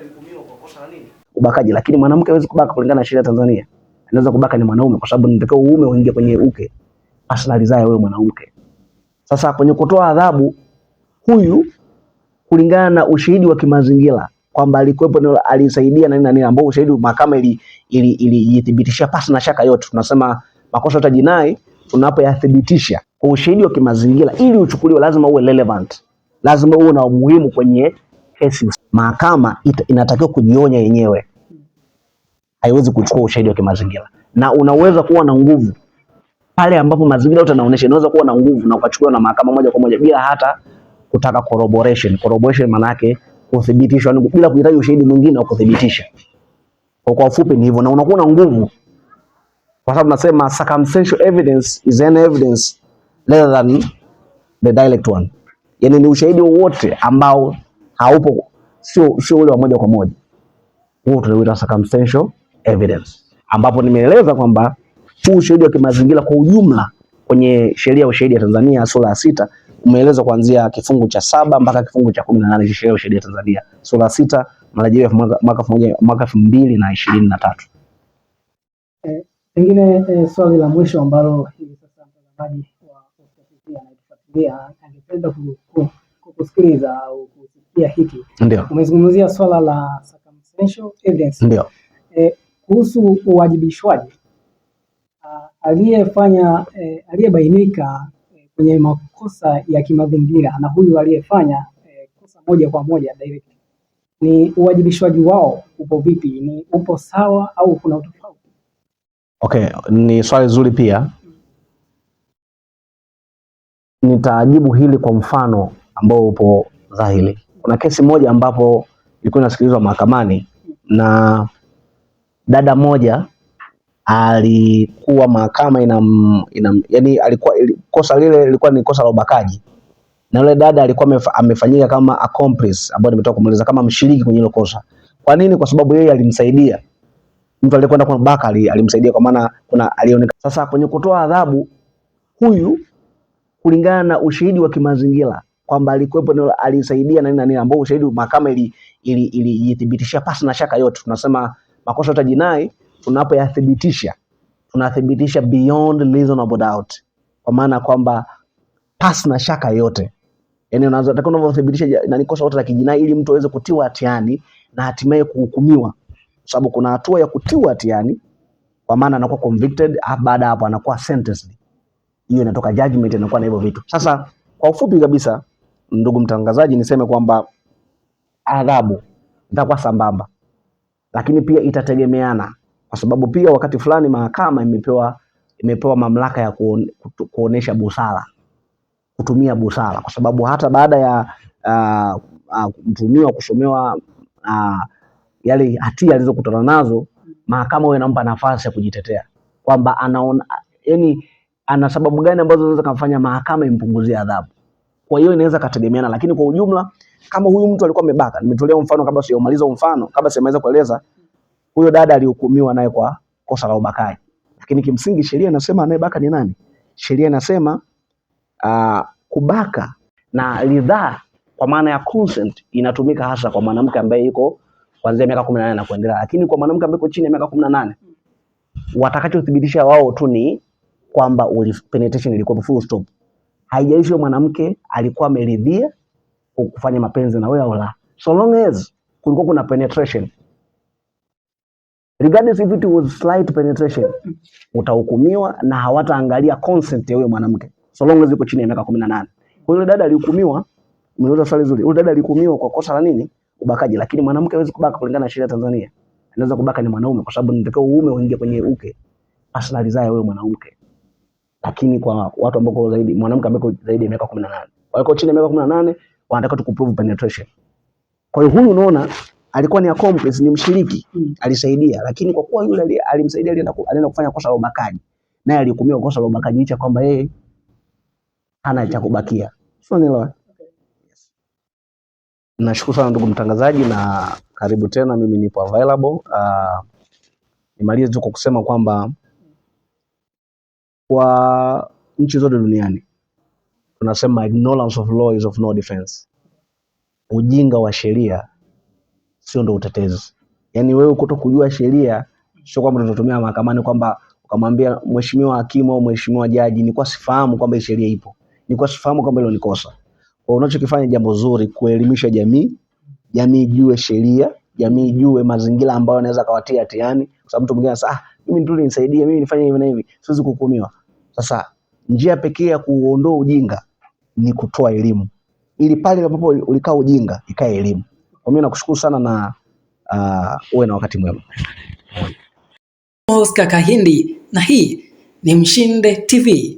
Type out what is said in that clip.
Alihukumiwa kwa kosa la nini? Ubakaji. Lakini mwanamke hawezi kubaka kulingana na sheria ya Tanzania. Anaweza kubaka ni mwanaume, kwa sababu inatakiwa uume uingie kwenye uke, personal zae wewe mwanamke. Sasa kwenye kutoa adhabu huyu, kulingana na ushahidi wa kimazingira kwamba alikuwepo, alisaidia na nini na nini, ambao ushahidi mahakama ilithibitishia pasi na shaka yote. Tunasema makosa yote jinai tunapoyathibitisha kwa ushahidi wa kimazingira, ili uchukuliwe, lazima uwe relevant, lazima uwe na umuhimu kwenye kesi. Mahakama inatakiwa kujionya yenyewe, haiwezi kuchukua ushahidi wa kimazingira, na unaweza kuwa na nguvu pale ambapo mazingira yote yanaonyesha, inaweza kuwa na nguvu na ukachukuliwa na mahakama moja kwa moja bila hata kutaka corroboration. Corroboration maana yake kuthibitishwa, yani bila kuhitaji ushahidi mwingine wa kuthibitisha. Kwa ufupi ni hivyo, na unakuwa na nguvu kwa sababu nasema circumstantial evidence is an evidence rather than the direct one. Yani ni ushahidi wowote ambao haupo, sio ule wa moja kwa moja, huo tunauita circumstantial evidence, ambapo nimeeleza kwamba huu ushahidi wa kimazingira kwa ujumla kwenye sheria ya ushahidi ya Tanzania sura ya 6 umeelezwa kuanzia kifungu cha 7 mpaka kifungu cha 18 cha sheria ya ushahidi ya Tanzania sura ya 6 marejeo ya mwaka 2023. Pengine swali la mwisho ambalo hivi sasa mtazamaji wa Oscar TV anayetufuatilia angependa kukusikiliza au kusikia hiki. Ndio. Umezungumzia swala la circumstantial evidence. Ndio. Kuhusu uwajibishwaji, aliyefanya aliyebainika kwenye makosa ya kimazingira na huyu aliyefanya kosa moja kwa moja direct, ni uwajibishwaji wao upo vipi? Ni upo sawa au kuna utofauti? Okay, ni swali zuri pia. Nitajibu hili kwa mfano ambao upo dhahiri. Kuna kesi moja ambapo ilikuwa inasikilizwa mahakamani na dada moja alikuwa mahakama ina yani alikuwa kosa lile lilikuwa ni kosa la ubakaji, na yule dada alikuwa amefanyika kama accomplice, ambayo nimetoka kumueleza kama mshiriki kwenye hilo kosa. Kwa nini? Kwa sababu yeye alimsaidia mtu aliyekwenda kubaka, alimsaidia kwa maana kuna alionekana. Sasa kwenye kutoa adhabu huyu, kulingana na ushahidi wa kimazingira kwamba alikuwepo, alisaidia na nini na nini, ambao ushahidi mahakama ilithibitishia pasi na shaka yote. Tunasema makosa yote jinai tunapoyathibitisha, tunathibitisha beyond reasonable doubt, kwa maana kwamba pasi na shaka yote. Yani unaweza unavyothibitisha nani kosa yote la kijinai ili mtu aweze kutiwa hatiani na hatimaye kuhukumiwa, sababu kuna hatua ya kutiwa hatiani, kwa maana anakuwa convicted, baada hapo anakuwa sentenced, hiyo inatoka judgment, inakuwa na hivyo vitu. Sasa kwa ufupi kabisa, ndugu mtangazaji, niseme kwamba adhabu itakuwa sambamba, lakini pia itategemeana, kwa sababu pia wakati fulani mahakama imepewa mamlaka ya kuonesha busara, kutumia busara, kwa sababu hata baada ya mtuhumiwa kusomewa yale hatia alizokutana nazo, mahakama huwa inampa nafasi ya kujitetea kwamba anaona, yani ana sababu gani ambazo zinaweza kumfanya mahakama impunguzie adhabu. Kwa hiyo inaweza kategemeana, lakini kwa ujumla kama huyu mtu alikuwa amebaka, nimetolea mfano kabla sijamaliza mfano, kabla sijamaliza kueleza, huyo dada alihukumiwa naye kwa kosa la ubakaji. Lakini kimsingi sheria inasema anayebaka ni nani? Sheria inasema kubaka na ridhaa kwa maana ya consent inatumika hasa kwa mwanamke ambaye yuko kuanzia miaka 18 na kuendelea, lakini kwa mwanamke ambaye yuko chini ya miaka 18 watakachothibitisha wao tu ni kwamba penetration ilikuwa full stop. Haijalishi huyo mwanamke alikuwa ameridhia kufanya mapenzi na wewe au la, so long as kulikuwa kuna penetration, regardless if it was slight penetration, utahukumiwa na hawataangalia consent ya huyo mwanamke so long as yuko chini ya miaka 18. Kwa hiyo dada alihukumiwa, umeuliza swali zuri. Yule dada alihukumiwa kwa kosa la nini? Ubakaji. Lakini mwanamke hawezi kubaka kulingana na sheria ya Tanzania. Anaweza kubaka ni mwanaume, kwa sababu inatakiwa uume uingie kwenye uke, personal zae wewe mwanamke. Lakini kwa watu ambao zaidi, mwanamke ambaye zaidi ya miaka 18, wako chini ya miaka 18 wanataka tu kuprove penetration. Kwa hiyo huyu unaona alikuwa ni accomplice, ni mshiriki, alisaidia, lakini kwa kuwa yule alimsaidia alienda kufanya kosa la ubakaji, naye alihukumiwa kosa la ubakaji licha kwamba yeye hana cha kubakia. Sio, nielewa? Yes. Nashukuru sana ndugu mtangazaji na karibu tena, mimi nipo available. Nimalize tu kwa kusema kwamba kwa nchi zote duniani tunasema ignorance of law is of no defense. Ujinga wa sheria sio ndo utetezi. Yaani wewe kuto kujua sheria sio kwamba tutatumia mahakamani kwamba ukamwambia mheshimiwa hakimu au mheshimiwa jaji, nilikuwa sifahamu kwamba hii sheria ipo, nilikuwa sifahamu kwamba hilo ni kosa. Kwa unachokifanya jambo zuri, kuelimisha jamii, jamii ijue sheria, jamii ijue mazingira ambayo anaweza kawatia hatiani, kwa sababu mtu mwingine anasema ah, mimi ndio nisaidie, mimi nifanye hivi na hivi, siwezi kuhukumiwa. Sasa njia pekee ya kuondoa ujinga ni kutoa elimu, ili pale ambapo ulikaa ujinga ikae elimu. Kwa mimi nakushukuru sana na uwe na wakati mwema. Oscar Kahindi na hii ni Mshinde TV.